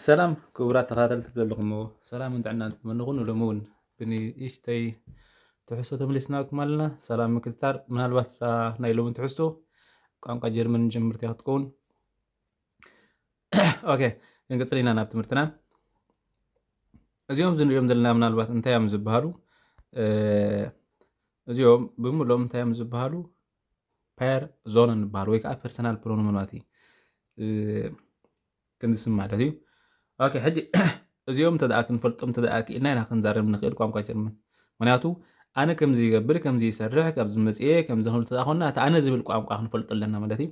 ሰላም ክቡራት ተኸታተልቲ ዘለኹም፣ ሰላምን ጥዕናን ትመንኹ። ንሎሚ እውን ብንእሽተይ ትሕዝቶ ተመሊስናኩም ኣለና። ሰላም ምክትታል፣ ምናልባት እዛ ናይ ሎሚ ትሕዝቶ ቋንቋ ጀርመን ጀምርቲ ክትከውን። ኦኬ፣ ክንቅፅል ኢና ናብ ትምህርትና። እዚኦም ዝንሪኦም ዘለና ምናልባት እንታይ እዮም ዝበሃሉ? እዚኦም ብምሎም እንታይ እዮም ዝበሃሉ? ፐርሶነን ዝበሃሉ ወይ ከዓ ፐርሰናል ፕሮኖመን ማለት እዩ። ክንዝስም ማለት እዩ። ኦኬ፣ ሕጂ እዚኦም እንተ ደኣ ክንፈልጦም እንተ ደኣ ክኢልና ኢና ክንዛረብ ንኽእል ቋንቋ ጀርመን። ምክንያቱ ኣነ ከምዚ ይገብር፣ ከምዚ ይሰርሕ፣ ካብዚ መፅኤ፣ ከምዚ ክንብል እንተ ደኣ ኮንና፣ እቲ ኣነ ዝብል ቋንቋ ክንፈልጦ ኣለና ማለት እዩ።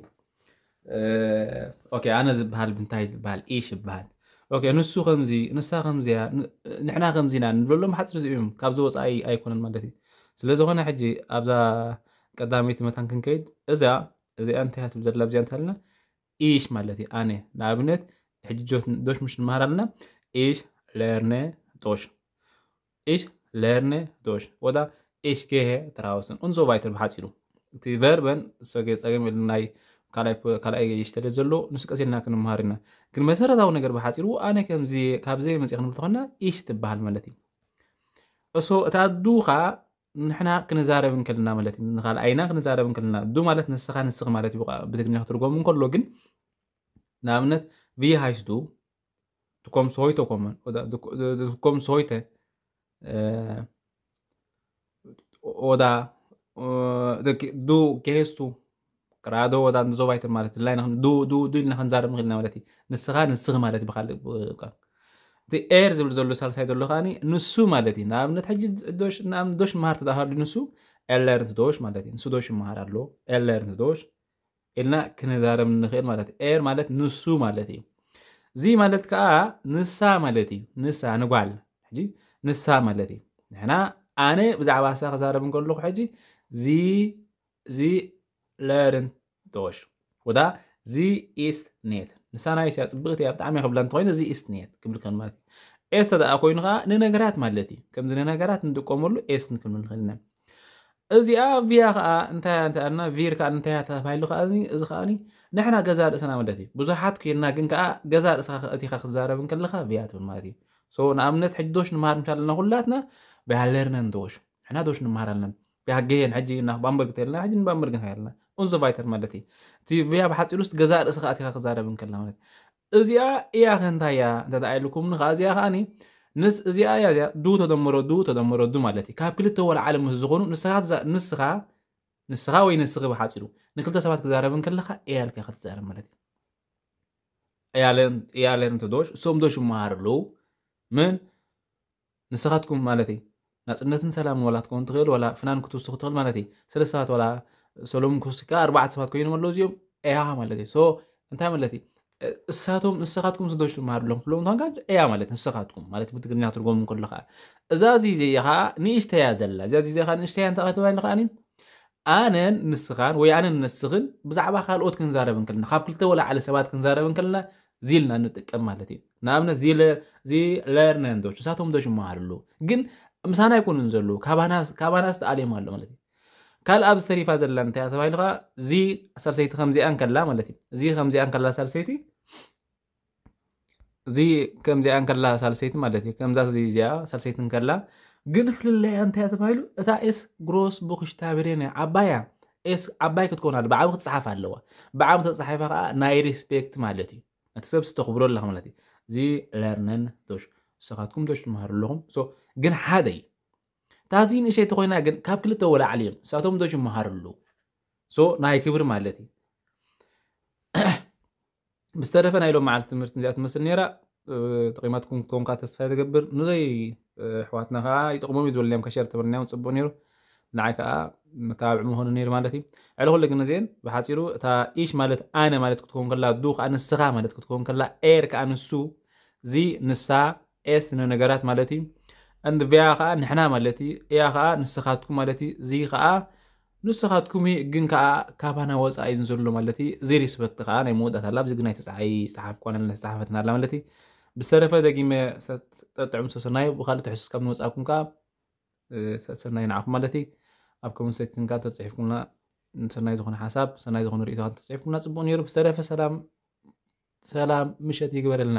ኦኬ፣ ኣነ ዝበሃል እንታይ ዝበሃል? ኢሽ ይበሃል። ኦኬ፣ ንሱ ከምዚ፣ ንሳ ከምዚያ፣ ንሕና ከምዚና ንብለሎም ሓፂር እዚኦም ካብዚ ወፃኢ ኣይኮነን ማለት እዩ። ስለ ዝኾነ ሕጂ ኣብዛ ቀዳመይቲ መታን ክንከይድ፣ እዛ እዚኣ እንታይ እያ ትብል ዘላ? ኣብዚኣ እንተሃልና ኢሽ ማለት እዩ። ኣነ ንኣብነት ሕጂ ዶሽ ምሽ ንመሃር ኣለና። ኢሽ ሌርነ ዶሽ፣ ኢሽ ሌርነ ዶሽ ወዳ ኢሽ ጌሄ ትራውስን ኡንዞ ቫይተር ብሓፂሩ። እቲ ቨርበን ጸገም የለን። ናይ ካልኣይ ይሽተለ ዘሎ ንስቀስ ኢልና ክንመሃር ኢና። ግን መሰረታዊ ነገር ብሓፂሩ ኣነ ከምዚ ካብዘይ መፅእ ክንብል ተኾና ኢሽ ትበሃል ማለት እዩ። እሶ እታ ዱ ከዓ ንሕና ክንዛረብ እንከልና ማለት እዩ። ንኻልኣይና ክንዛረብ እንከልና ዱ ማለት ንስኻ ንስኽ ማለት እዩ። ብትግርኛ ክትርጎም እንከሎ ግን ንኣብነት ቪ ሃይስ ዱ ትኮም ሶይቶ ኮመን ትኮም ሶይተ ኦዳ ዱ ጌስቱ ቅራዶ ወዳ ንዞባይተ ማለት ላ ዱ ዱ ዱ ኢልና ክንዛረብ ንኽእልና ማለት እዩ። ንስኻ ንስኺ ማለት ብካልእ እቲ ኤር ዝብል ዘሎ ሳልሳይ ዘሎ ከዓኒ ንሱ ማለት እዩ። ንኣብነት ሕጂ ዶሽ ንኣብነት ዶሽ መሃር ተዳሃሉ ንሱ ኤለርንት ዶሽ ማለት እዩ። ንሱ ዶሽ ይመሃር ኣሎ ኤለርንት ዶሽ ኢልና ክንዛረብ ንኽእል ማለት እዩ። ኤር ማለት ንሱ ማለት እዩ። እዚ ማለት ከዓ ንሳ ማለት እዩ። ንሳ ንጓል ሕጂ ንሳ ማለት እዩ። ንሕና ኣነ ብዛዕባ እሳ ክዛረብ እንከለኹ ሕጂ ዚ ዚ ሌርን ዶሽ ወዳ ዚ ኢስት ኔት ንሳ ናይ ስያ ፅብቅቲ እያ ብጣዕሚ ክብላ እንተኮይነ ዚ ኢስት ኔት ክብል ከን ማለት እዩ። ኤስ ተደኣ ኮይኑ ከዓ ንነገራት ማለት እዩ። ከምዚ ንነገራት ንጥቀመሉ ኤስ ንክብል ንኽእል ኢና። እዚኣ ቪያ ከዓ እንታይ እንተኣልና ቪር ከዓ እንታይ ተባሂሉ ከዓ እዚ ከዓ ንሕና ገዛ ርእስና ማለት እዩ። ብዙሓት ኮይና ግን ከዓ ገዛ ርእስኻ እቲኻ ክዛረብ እንከለኻ ቪያ ትብል ማለት እዩ። ንኣብነት ሕጂ ዶሽ ንመሃር ምሻለና ኩላትና ቪያ ሌርነን ዶሽ ንሕና ዶሽ ንመሃር ኣለና። ቪያ ገየን ሕጂ እና ባምበርግ ተልና ሕጂ ንባምበርግ እንታይ ኣለና ኡንዞ ቫይተር ማለት እዩ። እቲ ቪያ ብሓፂሩ ውስጥ ገዛ ርእስኻ እቲኻ ክዛረብ እንከልና ማለት እዚኣ እያ ከ እንታይ እያ እንተ ኢልኩም ንኸዓ እዚኣ ከዓኒ ንስ እዚኣ እያ እዚኣ ዱ ተደምሮ ዱ ተደምሮ ዱ ማለት እዩ። ካብ ክልተ ወላ ዓለም ምስ ዝኾኑ ንስኻ ንስኻ ንስኻ ወይ ንስኺ ብሓፂሩ ንክልተ ሰባት ክዛረብ እንከለኻ እያ ኢልካ ክትዛረብ ማለት እዩ። እያለን እያለን ትዶሽ እሶም ዶሽ ይመሃር ኣለዉ ምን ንስኻትኩም ማለት እዩ። ናፅነትን ሰላምን ዋላ ክትከውን ትኽእል ዋላ ፍናን ክትውስኹ ትኽእል ማለት እዩ። ሰለስተ ሰባት ዋላ ሰሎሙን ክውስካ ኣርባዕተ ሰባት ኮይኖም ኣለዉ እዚኦም እያ ማለት እዩ። ሶ እንታይ ማለት እዩ? እሳቶም ንስኻትኩም ስዶሽ ትመሃር ኣለኹም ክብሎም እንኳን እያ ማለት ንስኻትኩም ማለት ብትግርኛ ትርጎም እንከሎ ከዓ እዛ እዚ እዚኣ ከዓ ንእሽተያ ዘላ እዚኣ እዚ ከዓ ንእሽተያ እንታይ ከተባሂልና ከዓኒ ኣነን ንስኻን ወይ ኣነን ንስኽን ብዛዕባ ካልኦት ክንዛረብ እንከልና ካብ ክልተ ወላ ዓለ ሰባት ክንዛረብ እንከልና ዚልና ንጥቀም ማለት እዩ። ንኣብነት ዚ ሌርነን ዶች ንሳቶም ዶች ይመሃርሉ ግን ምሳና ኣይኮኑን ዘለዉ ካባና ዝተኣልዮም ኣሎ ማለት እዩ። ካልእ ኣብዚ ተሪፋ ዘላ እንታይ ተባሂሉ ከዓ እዚ ሳልሰይቲ ከምዚኣ እንከላ ማለት እዩ። እዚ ከምዚኣ እንከላ ሳልሰይቲ እዚ ከምዚኣ እንከላ ሳልሰይቲ ማለት እዩ። ከምዛ እዚኣ ሳልሰይቲ እንከላ ግን ፍልለያ እንታይ ተባሂሉ እታ ኤስ ግሮስ ብክሽታብሬን ዓባያ ኤስ ዓባይ ክትከውን ኣለ ብዓብ ክትፀሓፍ ኣለዋ። ብዓብ ተፃሒፋ ከዓ ናይ ሪስፔክት ማለት እዩ። ነቲ ሰብ ዝተኽብሮ ኣለኻ ማለት እዩ። እዚ ለርነን ዶሽ ንስኻትኩም ዶሽ ትመሃሩ ኣለኹም። ግን ሓደ እዩ። እታ እዚ ንእሸይቲ ኮይና ግን ካብ ክልተ ወላዕሊ እዮም ንሳቶም ዶሽ ይመሃሩ ኣለዉ። ናይ ክብሪ ማለት እዩ። ብዝተረፈ ናይ ሎም መዓልቲ ትምህርቲ እዚኣ ትመስል ነይራ። ጠቂማትኩም ክትኮንካ ተስፋ ትገብር ንዘይ ኣሕዋትና ከዓ ይጠቅሞም ይዝበልናዮም ከሸር ተበልናዮም ፅቡቅ ነይሩ። ንዓይ ከዓ መተባብዒ ምኾኑ ነይሩ ማለት እዩ። ዕለ ኩሉ ግን እዚአን ብሓፂሩ እታ ኢሽ ማለት ኣነ ማለት ክትኮን ከላ ዱ ከዓ ንስኻ ማለት ክትኮን ከላ ኤር ከዓ ንሱ እዚ ንሳ ኤስ ንነገራት ማለት እዩ። እንድቪያ ከዓ ንሕና ማለት እዩ። እያ ከዓ ንስኻትኩም ማለት እዩ። እዚ ከዓ ንስኻትኩም እዩ ግን ከዓ ካባና ወፃኢ እዩ ዘሎ ማለት እዩ። እዚ ሪስፐክት ከዓ ናይ መወዳእታ ኣላ ኣብዚ ግን ኣይተፀሓይ ፀሓፍ ኳነ ዝተሓፈትና ኣላ ማለት እዩ። ብዝተረፈ ደጊመ ጠጥዑም ሰሰናዩ ብካልእ ትሕሱስ ካብ ንወፃእኩም ከዓ ሰናይ ንዓኹም ማለት እዩ። ኣብ ኮመንት ሴክሽን ከዓ ተፅሒፍኩምና ሰናይ ዝኾነ ሓሳብ ሰናይ ዝኾነ ርእይቶ ተፅሒፍኩምና ፅቡቅ ነይሩ። ብዝተረፈ ሰላም ሰላም ምሸት ይግበረልና።